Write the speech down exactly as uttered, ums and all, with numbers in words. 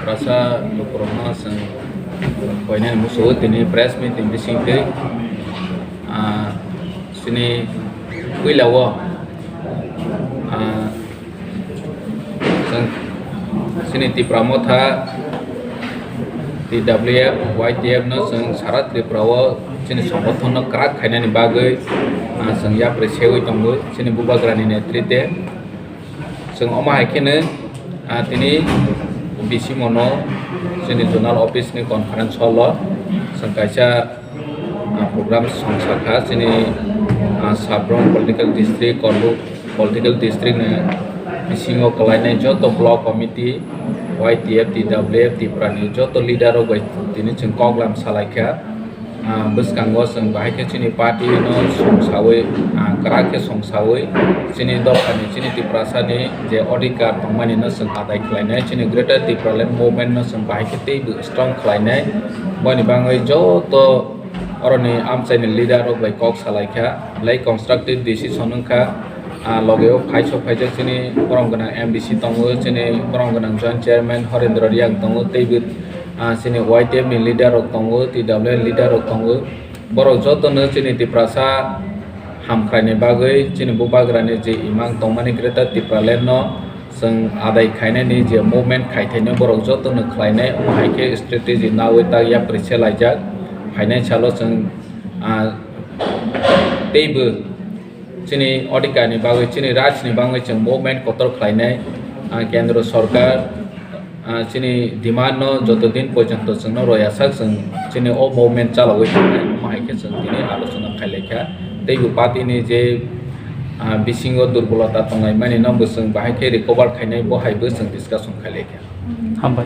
Tiprasa lukurokno chwng koinani musugo tini press meeting bisingtwi, ah, chini puilao, ah, chwng chini Tipra Motha, T W F, Y T F no chwng sara Tripura o chini songothon no kwrak khainani bagwi, ah, chwng yapri sewi tongo chini bubagrani netrite. Chwng omo hai kheno, ah, tini bising mono chini zonal office ni conference hall o chwng kaisa, ah, program songsa kha chini, ah, Sabrom political district, Korlu political district ni bisingo kwlainai joto block committee, Y T F, T W F, Tripura ni joto leader rok bai tini chwng koklam salai kha. Ah, bwskango chwng bahai khe chini party no songsawi, ah, kwrak khe songsawi chini dophani, chini Tiprasani je odhikar tongmani no chwng adai khlainai, chini Greater Tipraland Movement no chwng bahai khe teibo strong khlainai. Boni bagwi joto oroni amchaini leader rok bai kok salai kha, belai constructive decision wng kha. Ah, loge o phaisok phaijak chini borom gwnang M D C tongo, chini borom gwnang Joint Chairman Horendra Reang tongo, teibo, ah, chini Y T F ni leader rok tongo, T W F leader rok tongo. Borok jotono chini Tiprasa hamkraini bagwi chini bubagrani je imang tongmani Greater Tipraland no chwng adai khainani je movement khaithaino borok jotono khlainai, omo hai khe strategy nawi tak yapri se laijak. Phainai salo chwng, ah, teibo chini odhikar ni bagwi, chini raj ni bagwi chwng movement kotor khlainai, ah, kendro sorkar, ah, chini demand no joto din porjonto chwngno roya sak chwng chini o movement chalogwi thangnai, omo hai khe chwng tini alochona khailai kha. Teibo party ni je, ah, bisingo durbolota tonglaimani no bo chwng bahai khe recover khainai, bo hai bo chwng discussion khailai kha. Hambai.